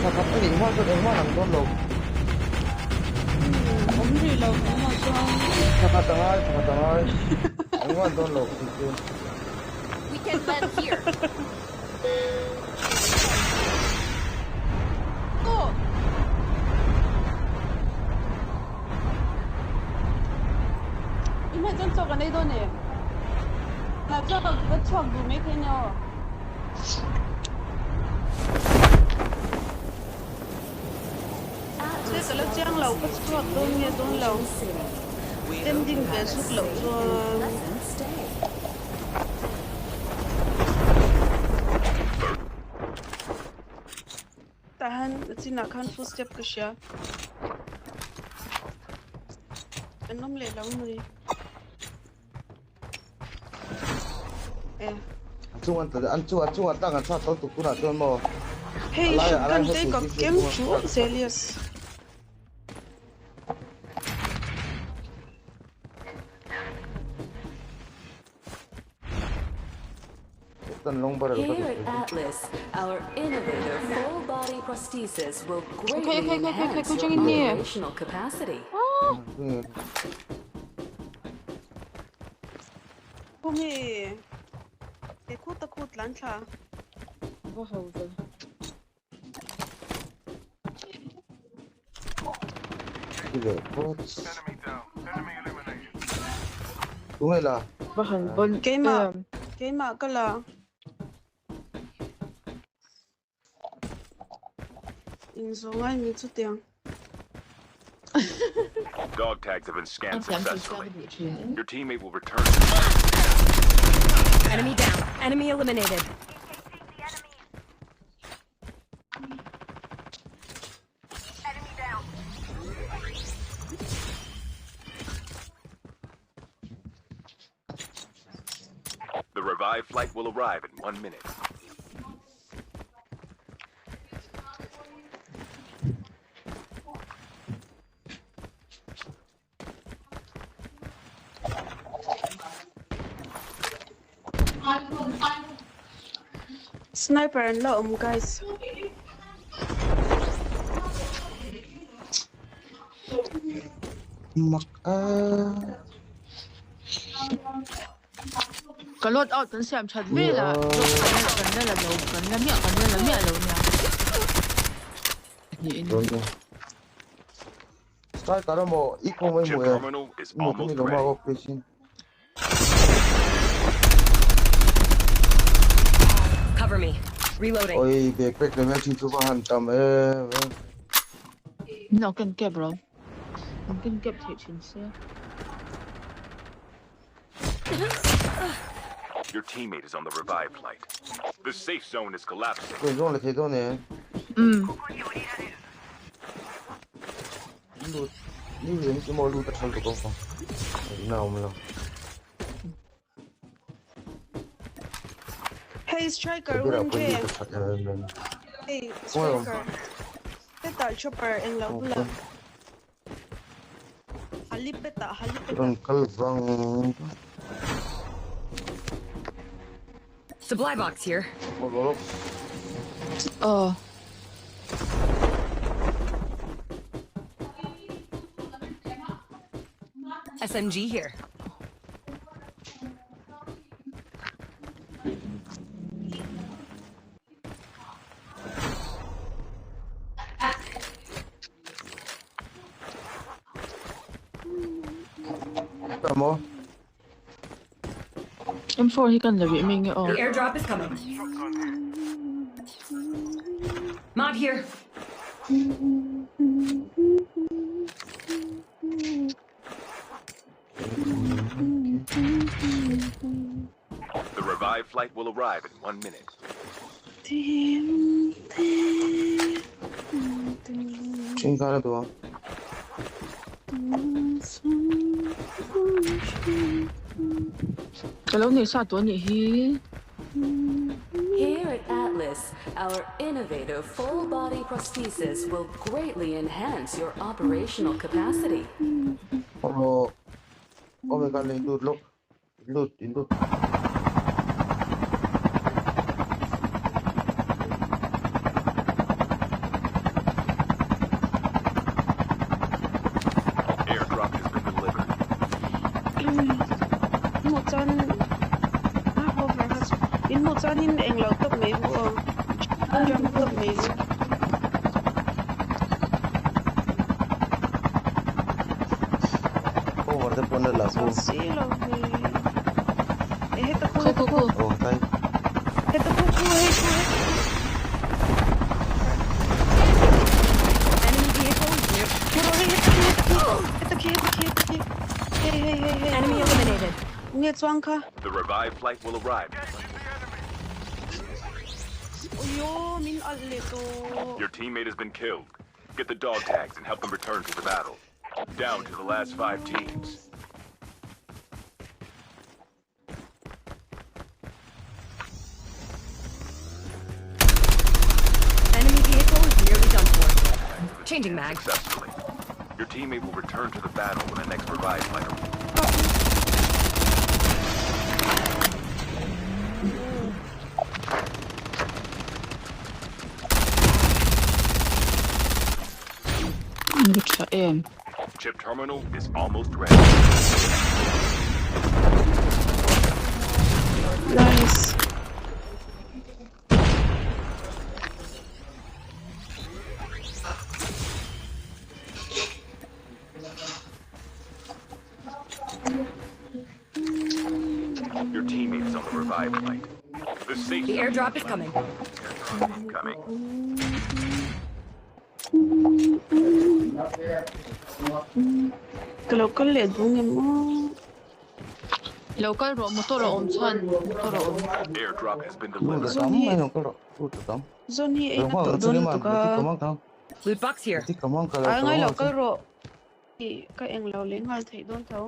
Thla khat a nih hma chuan engmah lang dawn lo. Awm rih lo tunah chuan. Thla khat a ngai, thla khat a ngai. Engmah an dawn lo tih chu. We can land here. I hmeh chuan chaw kan ei dawn em? Chaw ka chhuak duh mai thei nia aw. Thil ka la chiang lo, ka chhuak dawn nge dawn lo. Standing ve zuk loh chuan. Tah hian a chinah khan footstep ka hria. An awm leh lo mai. A chung an tla an chung a chung a tlang an chhuak tho tuk tunah chuan maw Hei shotgun te ka kem chu Zelius. Here at Atlas, our innovative full-body prosthesis will greatly enhance your operational capacity. Khawnge he khuta khu tlan thla. Va ho ve. Tunge la? Va han bon Keimah keimah ka la. Inzawh ngai mi chutiang. Dog tags have been scanned successfully. Your teammate will return. Enemy down. Enemy eliminated. The revived flight will arrive in 1 minute. Sniper an la awm guys. Mak a. Ka load out kan siam that vel a kan la la lo kan la miah kan la la miah lo nia. Niin. Striker emaw i kawng mai hmu e. Hmu ka ni lo ma awk please in. Cover me. Reloading. Oi backpack leh hmel thin chu va han tam em em. Min lo ken kep ro. An ken kep theih thin se. Your teammate is on the revive flight. The safe zone is collapsing. Kun zawng leh thei dawn e. Lut ni hian chu maw lut a thal tuk ang. Ina awm lo. Hey striker win ke. Hey striker. Hetah chopper eng lo bula. Halipet ah halipet ah. Rawn kal vang. Supply box here. Oh. SMG here. Tamo. M4 hi kan la rih mai nge aw. The airdrop is coming. Mod here. The revived flight will arrive in 1 minute. Chingara duh. Ka lo nei sa tawh a nih hi. Here at Atlas, our innovative full-body prosthesis will greatly enhance your operational capacity. Aw, Omega leh lut lawk. Lut, in lut. Chuanin englo tawp mai ru aw. Jump tawp mai ru. Cover te pawn la Chuan ku. si lo ve. E heta khu Khu heta khu khu. khu. Oh tai. Heta khu khu hei khu hei. Enemy vehicle near. Khu ro hei heta khi heta khi. Heta khi heta khi heta khi. Hei hei hei hei. Enemy eliminated. Nge chuang kha. The revived flight will arrive. Oyo min al le to. Your teammate has been killed. Get the dog tags and help them return to the battle. Down to the last 5 teams. Enemy vehicle is nearly done for. Changing mag. Successfully. Your teammate will return to the battle when the next revived flight arrives. Tha em. Chip terminal is almost ready. Nice. Your teammate is on the revived flight. The safe The zone airdrop is coming. Airdrop incoming. Ka lo kal leh dung em aw. Lo kal rawh motor a awm chuan motor a awm. Airdrop has been Lu delivered. ta Zone tam hi mai no kal ro. Lu ta tam. zone hi ei Lo na ma tawh ka dawn chune man. lutuk Ti a. kamang thang. Loot box here. Ti kamang kala Ai ngai lo kamang. kal rawh. I ka eng lo leh nghal theih dawn tho.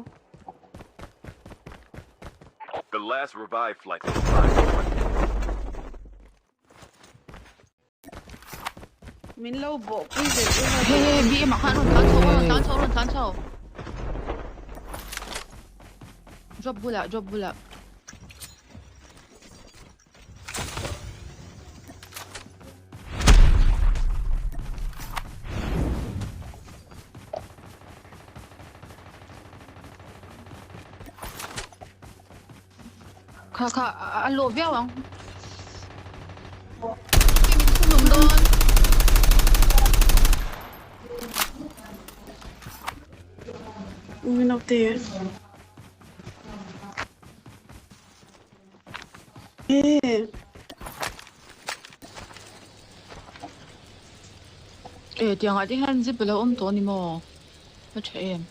The last revived flight will arrive. Min lo bawh pui ve te ha. Hei hei bi em ah khan rawn tlan chho rawn tlan chho rawn tlan chho. Drop bulah drop bulah. Kha kha a lo viau ang. Ke min thunum dawn. Min te. E. E tiang ah te hian zip lo awm tawh ni maw. Ka tha em.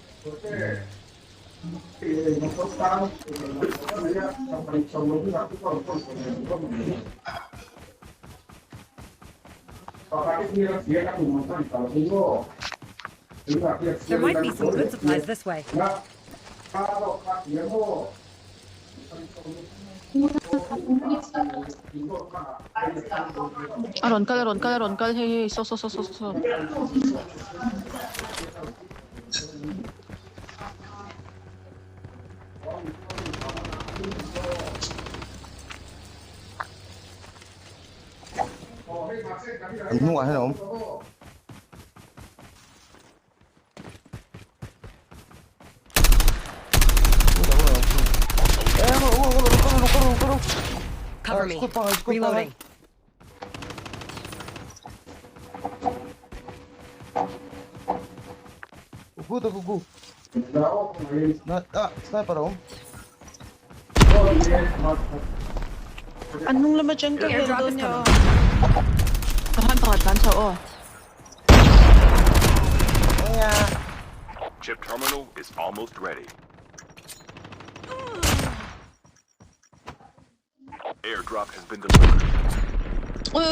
There might be some good supplies this way. A rawn kal a rawn kal a rawn kal hei hei so so so so so. An hnungah hian a awm. Cover me. Reloading. Go go go. Na ah sniper a awm. An hnung lama chuan ka hel Airdrop dawn is nia. coming. Ka han pakhat tlan chho aw. Chip terminal is almost ready. Airdrop has been delivered. Ui ui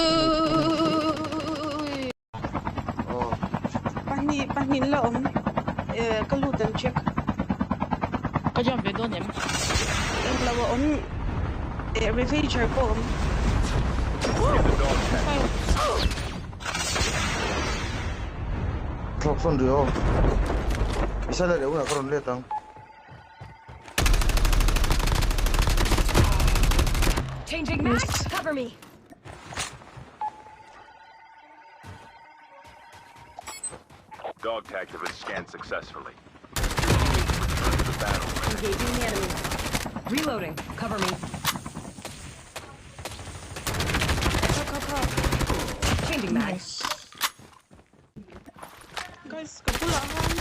ui ui ui ui ui. Oh. Pahnih pahnih la awm. E ka lut an check. Ka jump ve dawn em. Eng lo a awm. E revager pawh awm. Get the dog tag. Thlawk sawn ri aw. Isa la leh hunah ka rawn let ang. Changing mag. Cover me. Dog tags have been scanned successfully. Your teammates will return to the battle. Engaging the enemy. Reloading. Cover me. Changing mag. Guys, ka bulah khan.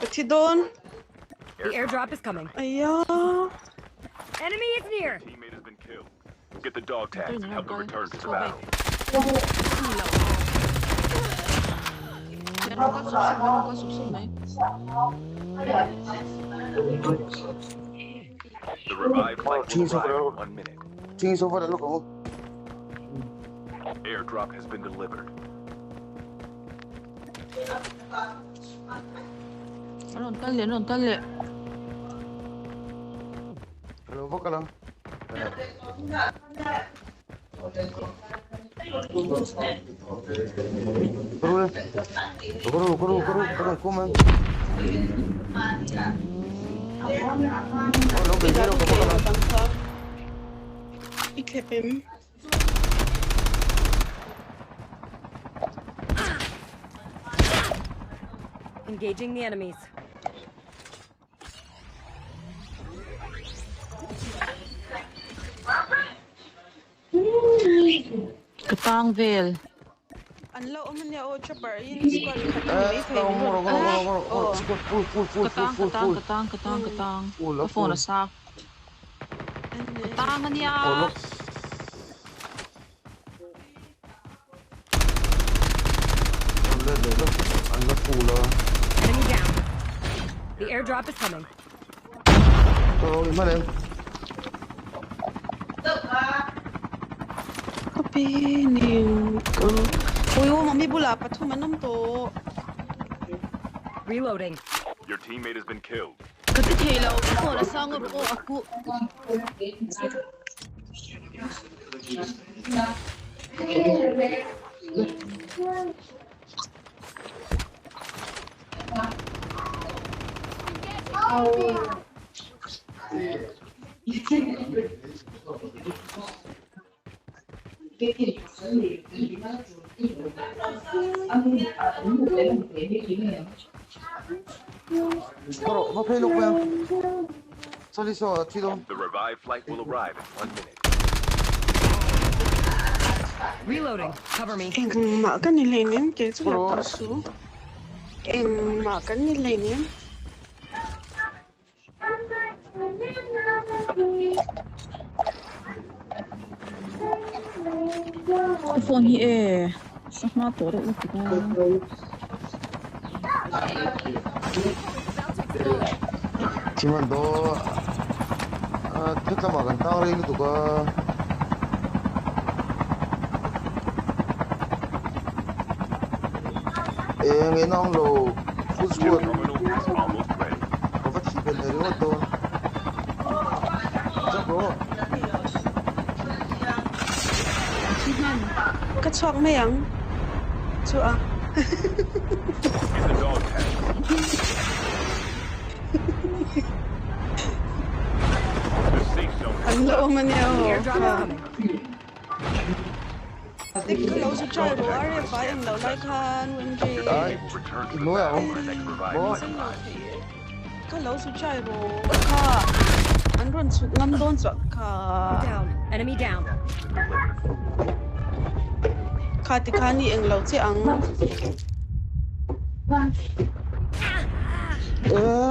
Ka thi dawn. The airdrop is coming. Aya. Enemy is near. Teammate has been killed. Get the dog tags and help them return to the battle. The revived flight will arrive in 1 minute. Things over look oh. Airdrop has been delivered. Ron tal le. Hello, vokala. Kuru, kuru, kuru, kuru, kuma. Oh, lo primero, como Ikepim. Engaging the enemies. Katang vel. An lo om nia o chopper in squad khat ni mai thei ni Oh. Full, full, Katang full, katang full. katang katang katang. Full, Ka phone full. a sak. Katang ania. Oh, look. An la full la. Enemy down. The airdrop is coming. Oh, mane. Kapi ni ko. Ui o mami bula pathum anam to. Reloading. Your teammate has been killed. Ka ti thei lo. Ka phone a sang ro o aku. Koro, va play look man. Sorry, so Tito. The revived flight will arrive in 1 minute. Reloading. Cover me. Eng ma kan ni lenim ke chu la ta su. Eng ma kan ni lenim. Ka phone hi e. Sak ma to ro u ti ka. Chiman do. Ah, thutla ma kan tang rei lu tu ka. Eng enong lo full Chip squad. terminal is almost ready. Ka va thi pen thei ringawt dawn. Jump bro. Ka chuak mai ang. Chu a. Get the dog tags. The safe zone An lo om ania The o. airdrop is coming. Tik ka lo su chai ro are vai ang lo lai khan wen je. Ai, will return to the no battle ya. when the next revived Bo. flight arrives. Ka lo su chai ro kha. An ron chu ngam don chu kha. Down. Enemy down. Kha ti kha ni eng lo che ang. Eh,